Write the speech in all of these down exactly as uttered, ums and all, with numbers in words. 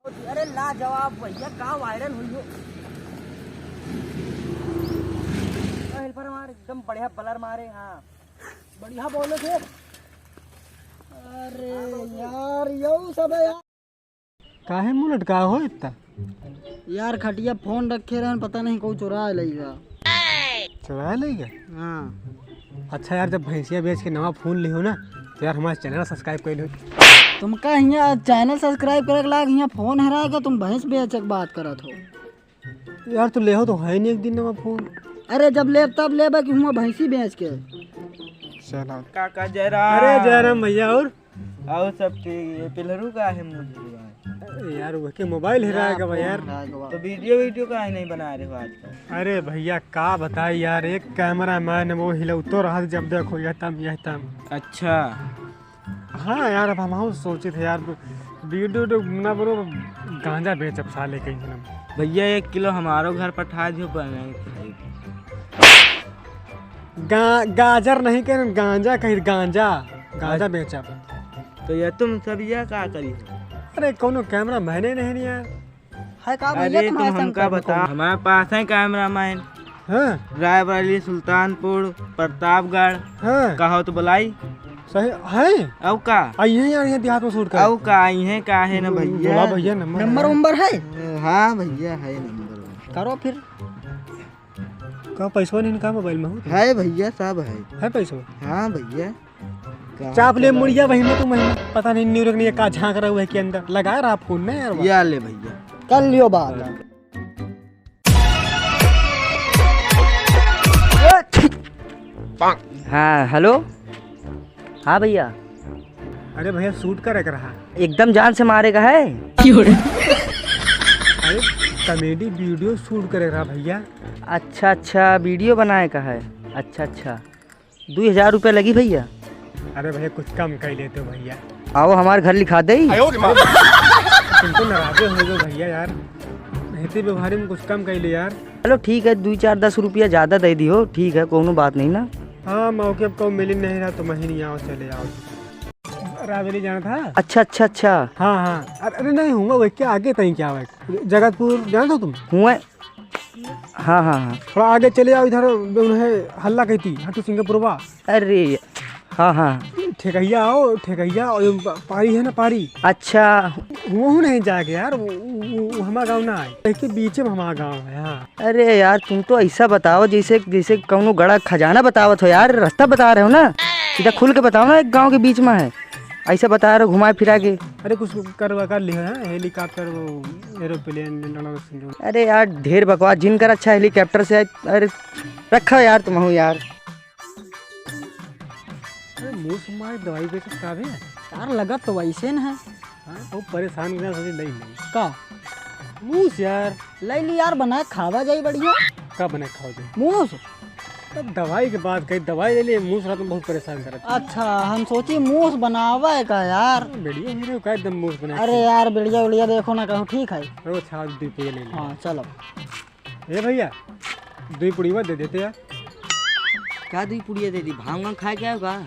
अरे लाजवाब भैया, का वायरल हुई हो। हेल्पर मार, एकदम बढ़िया बलर मारे, हाँ। बढ़िया बोलो थे। अरे यार, यहू सब है यार। काहे मुंह लटका हो इतना? यार, खटिया फोन रखे रहन, पता नहीं कोई चुरा लेगा। चुरा लेगा? हाँ। अच्छा यार, जब भैंसिया बेच के नवा फोन लिहो ना, तो यार हमारा चैनल सब्सक्राइब कर लिहो। तुमका हियाँ चैनल सब्सक्राइब करे के लायक हियाँ फोन हेराए का, तुम भैंस बेचे के बात करत हो। यार, तू लेहो तो है नहीं एक दिन नवा फोन। अरे, जब लेब तब लेबे कि हुआं भैंसी बेच के। चला। काका जयराम। अरे जयराम भैया, और? और सब ठीक है। पिलहरू का है मुझे? अरे यार, वह के मोबाइल हेराए का भाई यार। तो वीडियो वीडियो काहे नहीं बना रहे हो आजकल? अरे भैया, का बताई यार, एक कैमरा मैन वो हिलौतो रहत, जब देखो यह तम, यह तम। अच्छा। हाँ यार, अब हम सोचित है यार, वीडियो उडियो ना बनो, गांजा बेचब साले कहीं से हम। भैया, एक किलो हमारो घर पठा दियो, बनाए खाई। गा-, गाजर नहीं कहें, गांजा कही, गांजा, गांजा अच्छा। बेचब। तो ये तुम सब ये का करी हो? अरे, कौनो कैमरा मैन नहीं, नहीं यार। है का भैया अरे, तुम्हारे तुम संग हमका करने को? बताओ, हमारे पास है कैमरा मैन। हाँ। रायबरेली, सुल्तानपुर, प्रतापगढ़। हाँ। कहो तो बुलाई। सही है। अउ का? आ, यहीं आ, यहीं देहात में शूट कर। अउ का, यहीं का है ना भैया? बोला भैया नंबर। नंबर वंबर है? हाँ भैया, है नंबर। करो फिर। का पैसवा नहीं का मोबाइल में हो? है भैया, सब है। है पैसवा? हाँ भैया। चाप ले मुड़िया वही में, तू महीना पता नहीं न्यूरक नहीं का झांक रहा है के अंदर। लगा रहा फोन ना यार। या ले भैया। कर लियो बात। हाँ, हेलो। हाँ भैया। अरे भैया, शूट करे के रहा। एकदम जान से मारे का है। अरे, कॉमेडी वीडियो शूट करे रहा भैया। अच्छा, अच्छा, वीडियो बनाए का है। अच्छा, अच्छा। दुई हजार रुपया लगी भैया। अरे भैया, कुछ कम कर लेते हो भैया। आओ, हमार घर लिखा दे। तुम तो नाराजे हो गए भैया यार, इतने व्यवहार में कुछ कम कर ले यार। चलो ठीक है, दुई चार दस रुपया ज्यादा दे दियो, ठीक है, कोनो बात नहीं ना। हाँ, मौके पर कहूँ मिली नहीं रहा तो महीने आओ, चले आओ। रावेली जाना था। अच्छा, अच्छा, अच्छा। हाँ, हाँ। अरे, अरे नहीं, हुआ वही क्या आगे तई क्या हुआ? जगतपुर जानत हो तुम? हुआ। हाँ, हाँ, हाँ। थोड़ा आगे चले आओ, इधर जौन है हल्ला कहती, हटू सिंहपुरवा। अरे, हाँ, हाँ। ठेकहिया आओ, ठेकहिया, और जो प-, पारी है ना, पारी। अच्छा। वहू नहीं जाके यार, वो, वो, वो हमारा गाँव ना आए। एक के बीच में हमारा गाँव है, हाँ। अरे यार, तुम तो ऐसा बताओ जैसे, जैसे कौनो गड़ा खजाना बतावत हो यार, रास्ता बता रहे हो ना, सीधा खुल के बताओ ना, एक गाँव के बीच में है। ऐसा बता रहे हो, घुमा फिरा के। अरे कुछ करवा कर लिया है, हेलीकॉप्टर, वो एरोप्लेन, लड़ाऊ सिंह। अरे यार, ढेर बकवास, जिनकर अच्छा हेलीकॉप्टर से आए। अरे रखो यार, तुम हो यार। अरे मूस मार दवाई बेचत का बे? यार लगत तो वैसे न है। हाँ, वो परेशान के साथ नहीं, नहीं। का? मूस यार। ले ली यार, बना खावा जाई बढ़िया। का बना खावा जाई? मूस। अब दवाई के बात कही, दवाई ले लिए, मूस रात में बहुत परेशान करत। अच्छा, हम सोची मूस बनावे का यार। बढ़िया हीरो का एकदम मूस बना अरे के। यार, बढ़िया बढ़िया देखो ना, कहूँ ठीक है। अरे वो छाप दी, ले ले। हाँ, चलो। ए भैया, दुई पुड़िया दे देते यार। का दुई पुड़िया दे दी? भांग वांग खाए के आयो का?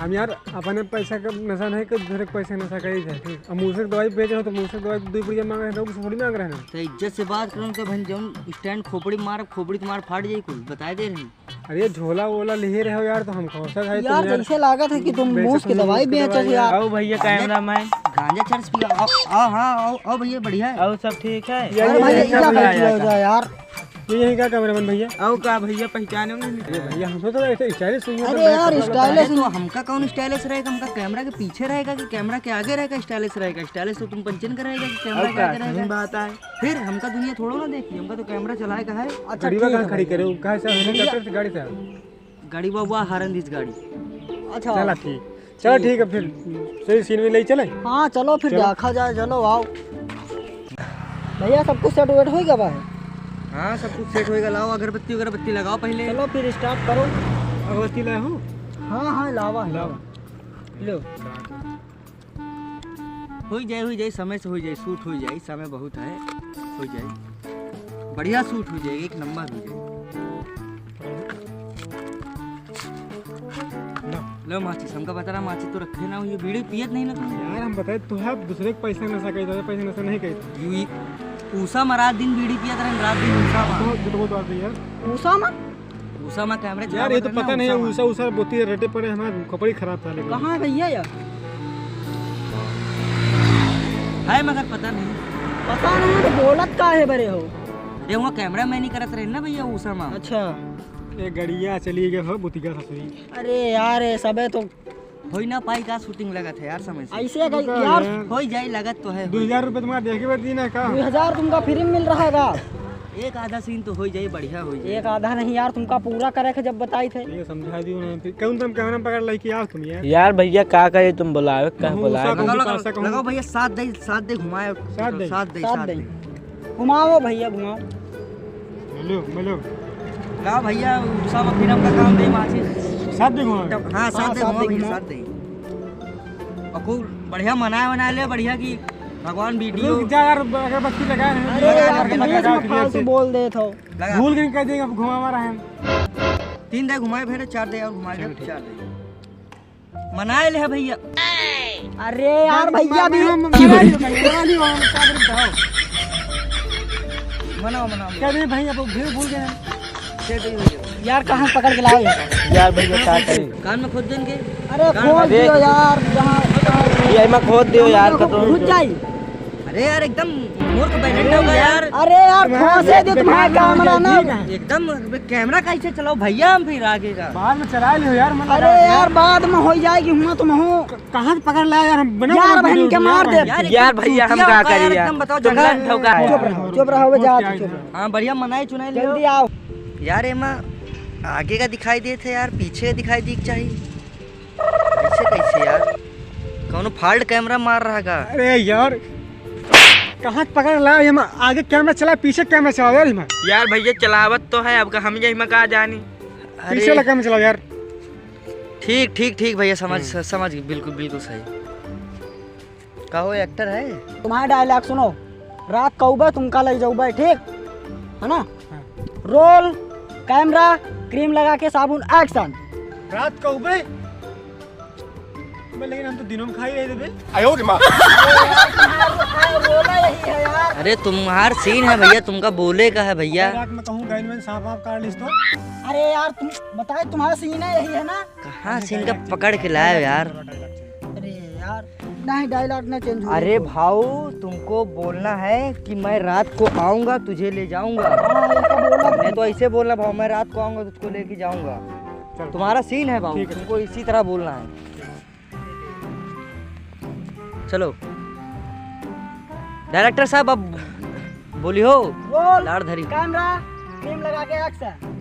हम यार अपने पैसा का नशा नहीं कर, दूसरे के पैसा का नशा करी जाए। अब मूसक दवाई बेच रहे हो तो मूसक दवाई दुई पुड़िया मांग रहे हैं, कुछ थोड़ी मांग रहे हैं। तो इज्जत से बात करो तो भाई, जौन स्टैंड खोपड़ी मार, खोपड़ी तुम्हार फाट जाई कुल, बताए दे रहे हैं। अरे झोला वोला लिए रहे हो यार, तो हम कौन सा है यार, तुम यार? जैसे लागत है कि तुम बेचो मूस की तुम दवाई मूस की बेचो दवाई यार। आओ भैया, कैमरा मैन। गांजा चरस पिया, आओ, आओ, हाँ, आओ, आओ भैया, बढ़िया है। आओ, सब ठीक है। ये, अरे ये, भाई, ये ये क्या क्या बैठ भैया? गया यार? ये यही का कैमरामैन भैया? आओ का भैया, पहचाने नहीं? अरे भैया, हम तो ऐसे स्टाइलिश नहीं है, अरे तो यार, बैठ के स्टाइलिश अरे तो हमका कौन स्टाइलिश रहेगा? हमका कैमरा के पीछे रहेगा कि कैमरा के आगे रहेगा? स्टाइलिश रहेगा? स्टाइलिश तो तुम पंचन का रहेगा कि कैमरा के आगे रहेगा? बात है। फिर हमका दुनिया थोड़ो ना देखी, हमका तो कैमरा चलाए का है। अच्छा, अच्छा, ठीक है खड़ी भाई। करे, वो कहाँ से, हेलीकॉप्टर से, गाड़ी से? गाड़ी बा, बा, हारन दिस गाड़ी। अच्छा। चला ठीक, चला ठीक है, फिर सही सीन में ले चले। हाँ, चलो फिर चलो। देखा जाए, चलो आओ। भैया, सब कुछ सेट वेट होई गवा है? हाँ, सब कुछ सेट होई गवा। लाओ अगरबत्ती, अगरबत्ती लगाओ पहले। चलो फिर स्टार्ट करो। अगरबत्ती लाए हो? हाँ, हाँ, लावा, लावा। लो। होई जाए, होई जाए, समय से होई जाए, शूट होई जाए, समय बहुत है, होई जाए, बढ़िया शूट होई जाए, एक नंबर होई जाए। लो। लो माचिस, हमका बता रहा, माचिस तो रखे ना हो, ये बीड़ी पियत नहीं ना तुम। यार, हम बताए, तू है दूसरे के पैसा नशा करी, तोरे पैसा नशा नहीं करी। यू ई ऊषा में रात दिन बीड़ी पियत रहन, रात दिन ऊषा में। तो, तो, तो, तो, यार। ऊषा में? ऊषा में कैमरे यार, ये तो पता नहीं है, ऊषा, ऊषा बोती रेटे पड़े, हमारा कपड़े खराब था, लेकिन। कहाँ है भैया यार? है, मगर पता नहीं। पता नहीं, तो बोलत का है बरे हो? अरे, वहाँ कैमरा मैन ही करत रहे ना भैया, ऊषा में। अच्छा। ए, गड़िया चली गए हो, बुतिका ससुरी। अरे यार, ये सबे तो होई ना पाई का shooting लगत है यार, समय से। ऐसे गई रुको यार। यार। होई जाई, लगत तो है। दो हजार रुपये तुम्हारा देखे बे दिन है का? दो हजार तुमका free में मिल रहा है का? एक आधा scene तो होई जाई, बढ़िया होई जाई। एक आधा नहीं यार, तुमका पूरा करे के जब बताई थे। ये समझा दियो ना, फिर कौन तुम कैमरा पकड़ लाई कि आओ तुम यार? यार भैया का करे, तुम बुलावे, का बुलावे? लगाओ, लगाओ, लगाओ भैया, साथ दे, साथ दे, घुमाए, साथ दे। साथ दे, साथ साथ दे। दे। घुमाओ भैया, घुमाओ। हेलो, हेलो। का भैया, सब फिर हमका काम दे, माचिस। साथ दे घुमाओ। तब, हाँ, साथ हाँ, दे साथ घुमाओ दे भैया, घुमाओ। साथ दे। और खूब बढ़िया मनाए वनाए ले, बढ़िया की भगवान वीडियो। रुक जा यार, अगरबत्ती लगा रहे हैं। अरे लगा, यार, लगा, तुम लगा, इसमें लगा, फालतू से। बोल देत हो। लगा। भूल गए, कह देंगे, अब घुमावा रहे हैं। तीन दे घुमाए, फिर चार दे और घुमाए, चलो, ठीक। चार दे। मनाए ले है भैया। अरे यार, भैया भी। मनाओ, मनाओ। क्या नहीं भैया, वो भीड़ भूल गए हैं। यार, कहाँ से पकड़ के लाए हो? यार भैया, क्या करें? कान में खोद देंगे। अरे, कान खोद में। दियो यार, जहाँ ये मैं खोद दियो यार, कतो। घुस जाई। अरे यार, एकदम मोर तो बैलेंस होगा यार। अरे यार, फंसे दे तुम्हारा कैमरा ना। एकदम कैमरा कैसे चलाओ भैया, हम फिर आगे का। बाद में चला लियो यार, मन अरे लगा यार, बाद में हो जाएगी, हुआ तुम हो। कहाँ से पकड़ लाया यार, हम बिना यार, बहन के मार दे। यार, यार भैया, हम का करी यार? एकदम बताओ, तुम जगह लंड हो का है। चुप रहो, चुप रहो, बे, जा, चुप रहो। हाँ, बढ़िया मनाई चुनाई लियो। जल्दी आओ। यार, एमा आगे का दिखाई देत है यार, पीछे का दिखाई दी चाहिए। ऐसे कैसे यार? कौनो fault कैमरा मार रहा का? अरे यार, कहाँ से पकड़ लाया? ये मा-, आगे कैमरा चला, पीछे कैमरा चला यार, ये मा। यार भैया, चलावत तो है, अब का हम यही में का जानी। अरे। पीछे वाला कैमरा चलाओ यार। ठीक, ठीक, ठीक भैया, समझ, हम्म। स-, समझ गए, बिल्कुल, बिल्कुल सही। का हो, actor है? तुम्हारा dialogue सुनो, रात का उबे तुमका ले जाऊबे, ठीक है ना? हाँ। Roll, camera, cream लगा के साबुन, action। रात का उबे? बे, लेकिन हम तो दिनों में खा ही रहे थे बे। आयो रे माँ। अरे यार, तुम्हारा role यही है यार। अरे तुम्हारा scene है भैया, तुमका बोले का है भैया। रात में कहूँ गाइन वाइन सांप वाप काट लिस तो। अरे यार, तुम बताए, तुम्हारा scene है यही है ना? कहाँ से इनका पकड़ के लाए हो यार? अरे यार, नहीं, dialogue ना change हो। अरे भाऊ, तुमको बोलना है कि मैं रात को आऊंगा, तुझे ले जाऊंगा। हाँ, ये तो बोलना नहीं तो ऐसे बोलना, "भाऊ, मैं रात को आऊंगा, तुझको लेके जाऊंगा।" चलो। तुम्हारा scene है भाऊ, ठीक है। तुमको इसी तरह बोलना है। चलो। Director साहब, अब बोली हो। Roll, लाड़ धरी। Camera, cream लगा के action।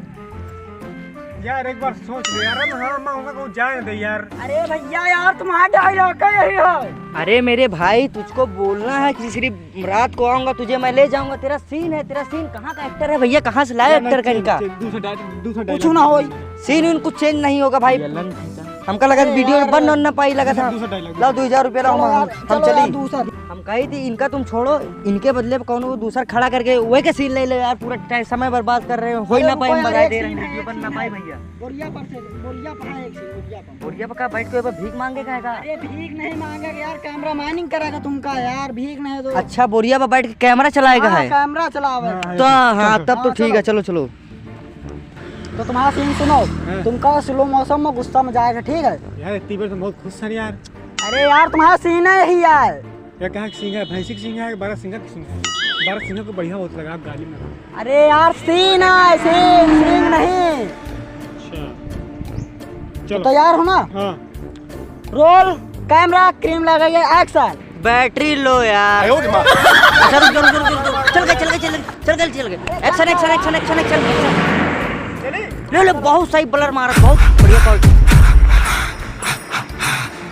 यार, एक बार सोच ले यार, हम, हम, हम, हमको जाने दे यार। अरे भैया यार, तुम्हारा dialogue का यही है। अरे मेरे भाई, तुझको बोलना है कि सिर्फ रात को आऊंगा, तुझे मैं ले जाऊंगा। तेरा scene है, तेरा scene। कहाँ का actor है भैया, कहाँ से लाए actor का इनका? दूसरा डाय-, दूसरा कुछ dialogue। ना होई। Scene उन कुछ change नहीं होगा भाई। ये लन खींचा। हमका लगा अरे video यार। बन न पाई लगा था। दूसरा dialogue। लाओ, दो हजार रुपया लाओ, चलो हम, यार, हम चलो यार, चली। दूसरा। हम कही थी, इनका तुम छोड़ो, इनके बदले पे कौनो दूसरा खड़ा करके वही के scene ले लो यार, पूरा टाइम समय बर्बाद कर रहे हो, होई अरे ना पाई, रुको हम यार, बताए एक दे रहे scene हैं, है, video एक बन ना scene पाई है। भैया। बोरिया पर से, बोरिया पर है एक scene, बोरिया पर। बोरिया पर का बैठ के भीख मांगे का है का? अरे भीख नहीं मांगे यार, camera manning करेगा तुमका यार, भीख नहीं तो। अच्छा, बोरिया पर बैठ के camera चलाएगा हाँ, है? Camera चलावे। हाँ, तो हाँ, चलो। तब तो हाँ, ठीक है, चलो। चलो, चलो। तो तुम्हारा scene सुनो, हाँ। तुमका slow motion में गुस्सा में जाएगा, ठीक है? यार, इतनी बार तो बहुत खुश है यार। अरे यार, तुम्हारा scene है यही यार। ये कहाँ का scene है? भैंसी का scene है, बारह सिंगा का scene है? बारह सिंगा को बढ़िया होता लगा, आप गाली में। अरे यार, scene है, scene, scene नहीं। अच्छा। तो चलो। तैयार हो ना? हाँ। Roll, camera, cream लगाइए, action। Battery low यार। आयो रे माँ। अच्छा, रुक, रुक, रुक, रुक, रुक। चल गए, चल गए, चल गए, चल गए, चल गए। Action, action, action, action, action, action। ले, ले, बहुत सही blur मारा, बहुत बढ़िया quality।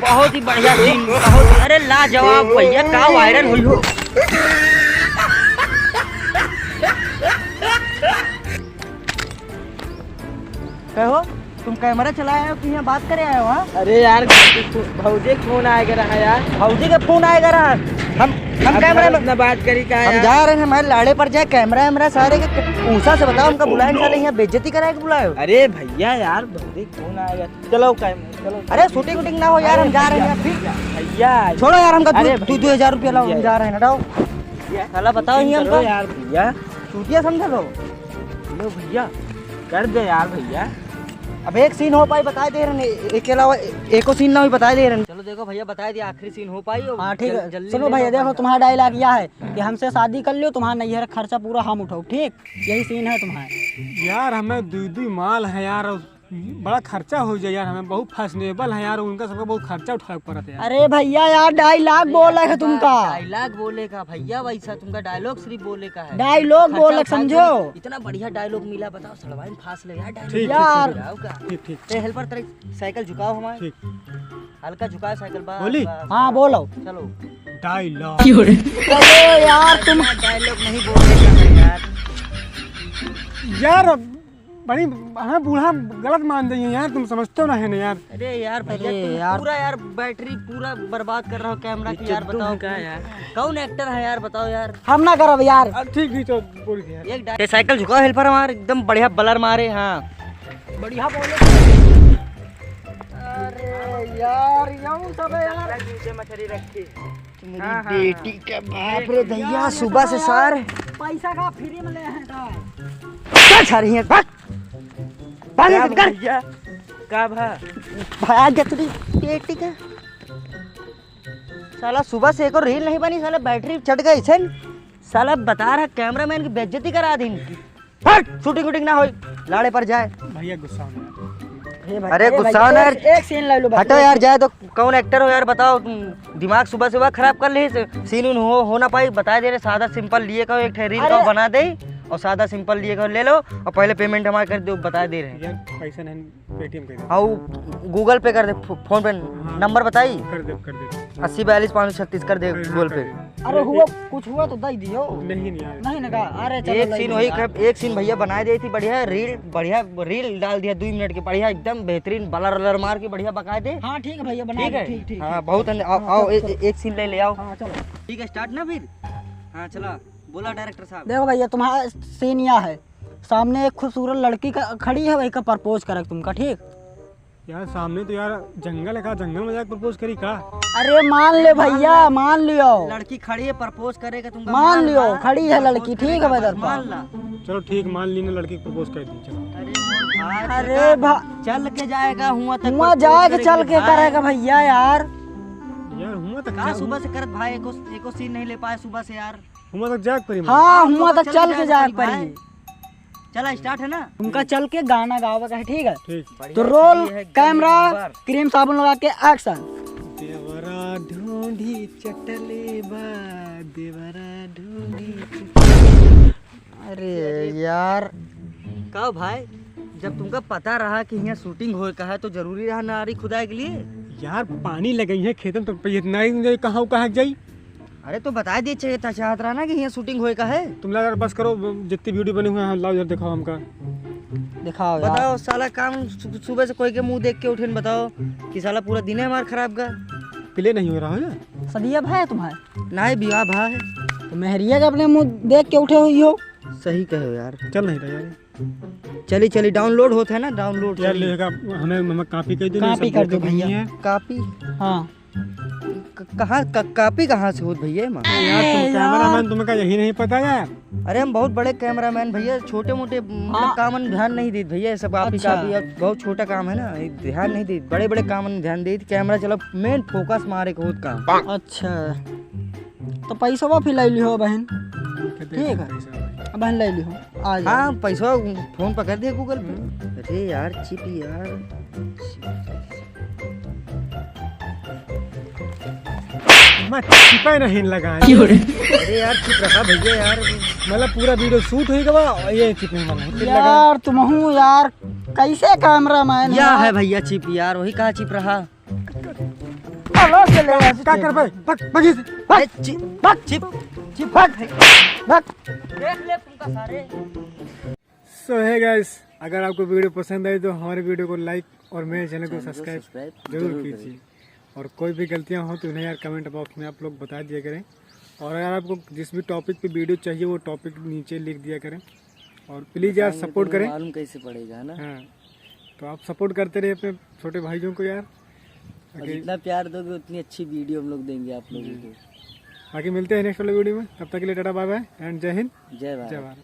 बहुत ही बढ़िया scene, बहुत ही, अरे लाजवाब भैया, का viral हुई हो। कहो, तुम camera चलाए आए हो कि यहाँ बात करे आए हो, हाँ? अरे यार, भौजी के phone आएगा रहा यार। भौजी के phone आएगा रहा? हम हम अब कैमरा गलत में ना बात करी का हम यार? जा रहे हैं, हमारे लाड़े पर जाए, कैमरा वैमरा सारे के ऊंचा से बताओ, हमका बुलाए साले, यहाँ बेइज्जती कराए के बुलाए हो? अरे भैया यार, बहुत ही फोन आएगा। चलो कैमरा, चलो। अरे शूटिंग वूटिंग ना हो यार, हम जा रहे हैं यार, फिर भैया। छोड़ो यार, हमका अरे दो, दो, भैया। दो हजार रुपया लाओ, हम भैया। जा रहे हैं, हटाओ। भैया, साला बताओ ही शूटिंग हमका। करो यार भैया। चूतिया समझे लो। लो भैया, कर दे यार भैया। अब एक सीन हो पाई, बताए दे रहे हैं, एक के अलावा एको सीन ना हो, बताए दे रहे हैं। चलो देखो भैया, बताए दिया, आखिरी सीन हो पाई हो। हाँ, ठीक जल-, है। जल्दी सुनो ले भैया, लो देखो, भैया। तुम्हारा डायलॉग यह है कि हमसे शादी कर लो, तुम्हारा नैहर खर्चा पूरा हम उठाओ, ठीक? यही सीन है तुम्हारा। यार, हमें दुई दुई माल है यार, और बड़ा खर्चा हो जाए यार, हमें बहुत फैशनेबल है यार, उनका सबका बहुत खर्चा उठावे के पड़त है यार। अरे भैया यार, डायलॉग बोले का तुमका। डायलॉग बोले का भैया, वैसा तुमका डायलॉग सिर्फ बोले का है। डायलॉग खर्चा बोले का, उठा के समझो। इतना बढ़िया डायलॉग मिला, बताओ, सड़वाइन फांस ले यार, डायलॉग ठीक, ठीक, यार। ठीक। जाओ का? ठीक, ठीक। ए, हेल्पर, तेरे साइकिल झुकाओ हमारे। ठीक। हल्का झुकाओ साइकिल, बस, बोली? बस, हाँ, बस। बोलो। चलो। डायलॉग। क्यों रे? अरे यार, तुम डायलॉग नहीं बोलने का है यार। यार, बड़ी, हमें बूढ़ा गलत मान जाइए यार, तुम समझते हो ना है ना यार। अरे यार भैया, अरे तुम यार। पूरा यार बैटरी पूरा बर्बाद कर रहे हो कैमरा ये की यार, चुद्दू बताओ है का यार? कौन एक्टर है यार, बताओ यार। हम ना करब यार। अब ठीक भी तो बोल दिया। एक डा-, ये साइकिल झुकाओ हेल्पर हमार, एकदम बढ़िया बलर मारे, हाँ। बढ़िया बोले। अरे यार, यूं सब है यार। नीचे मछली रखी। मेरी हाँ, हाँ, बेटी हाँ। का बाप रे भैया, सुबह से सार। पैसा का फ्री में ले हैं का? चल सारी है, भाग। भाग क्या निकल। भैया? का भा? भाग जा तेरी बेटी का। साला सुबह से एको रील नहीं बनी, साला बैटरी चढ़ गई छन। साला बता रहा कैमरामैन की बेइज्जती करा दी इनकी। हट, शूटिंग वूटिंग ना होई, लाड़े पर जाए। भैया गुस्सा होना। हे भाई, अरे हे भाई, गुस्सा होना एक, यार। एक सीन ले लो बस। हटो यार, जाए तो कौन एक्टर हो यार, बताओ तुम। दिमाग सुबह सुबह खराब कर ली, सीन उन हो, हो ना पाई, बता दे रहे, सादा सिंपल लिए का एक ठे रील का अरे। बना दे और सादा सिंपल लिए का ले लो और पहले पेमेंट हमारे कर दो, बता दे रहे हैं। यार पैसा नहीं, पेटीएम कर दे। हाँ, वो Google पे कर दे, फो-, फोन पे हाँ। नंबर बताई। कर दे, कर दे। अस्सी बयालीस पाँच सौ छत्तीस कर दे हाँ, हाँ, Google कर पे। दे। अरे हुआ, कुछ हुआ तो दे दियो। नहीं, नहीं यार। नहीं ना का? अरे चलो, एक ले सीन लो वही यार। कर, एक सीन भैया बनाए दे थी, बढ़िया रील, बढ़िया रील डाल दिया, दो मिनट के, बढ़िया एकदम बेहतरीन बलर वलर मार के बढ़िया बकाए दे। हाँ, ठीक है भैया, बना ठीक दो, है? ठीक, ठीक, हाँ, ठीक। बहुत अंद-, आओ, हाँ, आओ, चलो, ए-, चलो। एक सीन ले ले आओ। हाँ, चलो। ठीक है, स्टार्ट ना फिर? हाँ, चला, बोला डायरेक्टर साहब। देखो भैया, तुम्हारा सीन यह है, सामने एक खूबसूरत लड़की का, खड़ी है, वही का प्रपोज करे तुमका, ठीक? यार, सामने तो यार जंगल है, का जंगल में जाके प्रपोज करी का? अरे मान ले भैया, मान लियो। लड़की खड़ी है, प्रपोज करे का तुमका मान लियो, खड़ी है लड़की, ठीक है, बस मान ला। चलो ठीक, मान ली ना, लड़की प्रपोज कर दी, चलो। अरे भाई, अरे भा- चल के जाएगा, हुआ तक हुआ प्रपोज जाए के करेगा चल के भाई। करेगा भैया यार। यार, हुआ तक का क्या सुबह से करत भाई, एको, एको सीन नहीं ले पाए सुबह से यार। हुआ तक जाए के परी। हाँ, हुआ तक चल के जाए के परी। चला, स्टार्ट है ना? उनका चल के गाना गावे का है, ठीक है? ठीक। तो रोल, कैमरा, क्रीम साबुन लगा के एक्शन। देवरा ढूंढी चटले बा, देवरा ढूंढी चटले। अरे यार। का भाई, जब तुमका पता रहा कि यहाँ शूटिंग होए का है, तो जरूरी रहा नारी खुदाए के लिए? यार, पानी लगई है खेतन, तो ये नारी कहाँ, कहाँ जाई? अरे तो बताए दे, चाहे था, चाहत रहा ना कि यहाँ शूटिंग होए का है। तुम लोग यार बस करो, जितनी वीडियो बनी हुई है, लाओ यार, दिखाओ हमका। दिखाओ यार। बताओ साला, काम सु-, सुबह से कोई के मुंह देख के उठे न, बताओ कि साला पूरा दिन है हमारा खराब का। प्ले नहीं हो रहा है? सदिया भाई है तुम्हारे? नहीं, विवाह भाई है। तो मेहरिया के अपने मुंह देख के उठे हुई हो। सही कहे हो यार। चल नहीं रहा यार। चली, चली, डाउनलोड होत है ना, डाउनलोड यार, चली। लेगा, हमें, हमें कॉपी कर दो, कॉपी कर दो भैया। कॉपी? हाँ। क-, कहाँ, क-, कॉपी कहाँ से होत भैया एमा? यार, तुम अरे यार। कैमरामैन, तुमका यही नहीं पता यार? अरे, हम बहुत बड़े कैमरामैन भैया, छोटे मोटे, मतलब, हाँ। कामन ध्यान नहीं देत भैया, ये सब कॉपी, अच्छा। कॉपी, अब बहुत छोटा काम है ना, ये ध्यान नहीं देत, बड़े बड़े कामन ध्यान देत, कैमरा चला, मेन फोकस मारे के होत काम। अच्छा, तो पैसवा फिर ले लिहो बहन। ठीक है। पैसा। अब बहन ले लिहो, आ जाओ। हाँ, पैसा फोन पर कर दिया Google पे। अरे यार, चिप यार। मैं चिपे नहीं लगाए। क्यों रे? अरे यार, चिप रखा भैया यार। मतलब पूरा वीडियो शूट हो गवा और ये चिप नहीं बना। चिप लगा। यार, तुम हूँ यार, कैसे कैमरामैन या हो? है भैया चिप यार, वही कहा चिप रहा। चलो, चले का, का कर बे? भाग, भाग इसे, भाग। ए, चिप, भाग। चिप, चिप, भाग, भाग। देख ले तुमका सारे। So hey guys, अगर आपको वीडियो पसंद आई तो हमारे वीडियो को लाइक और मेरे चैनल को चैनल को सब्सक्राइब सब्सक्राइब जरूर जरूर कीजिए। करें। और कोई भी गलतियाँ हो तो उन्हें यार कमेंट बॉक्स में आप लोग बता दिया करें। और अगर आपको जिस भी टॉपिक पे वीडियो चाहिए, वो टॉपिक नीचे लिख दिया करें। और प्लीज यार, बताएंगे सपोर्ट तो करें। मालूम कैसे पड़ेगा, है ना? हाँ, तो आप सपोर्ट करते रहे अपने छोटे भाइयों को यार। और बाकी जितना प्यार दोगे, उतनी अच्छी वीडियो हम लोग देंगे आप लोगों जी। को। बाकी मिलते हैं नेक्स्ट वाले वीडियो में, तब तक के लिए टाटा बाय बाय एंड जय हिंद, जय भारत। जय भारत।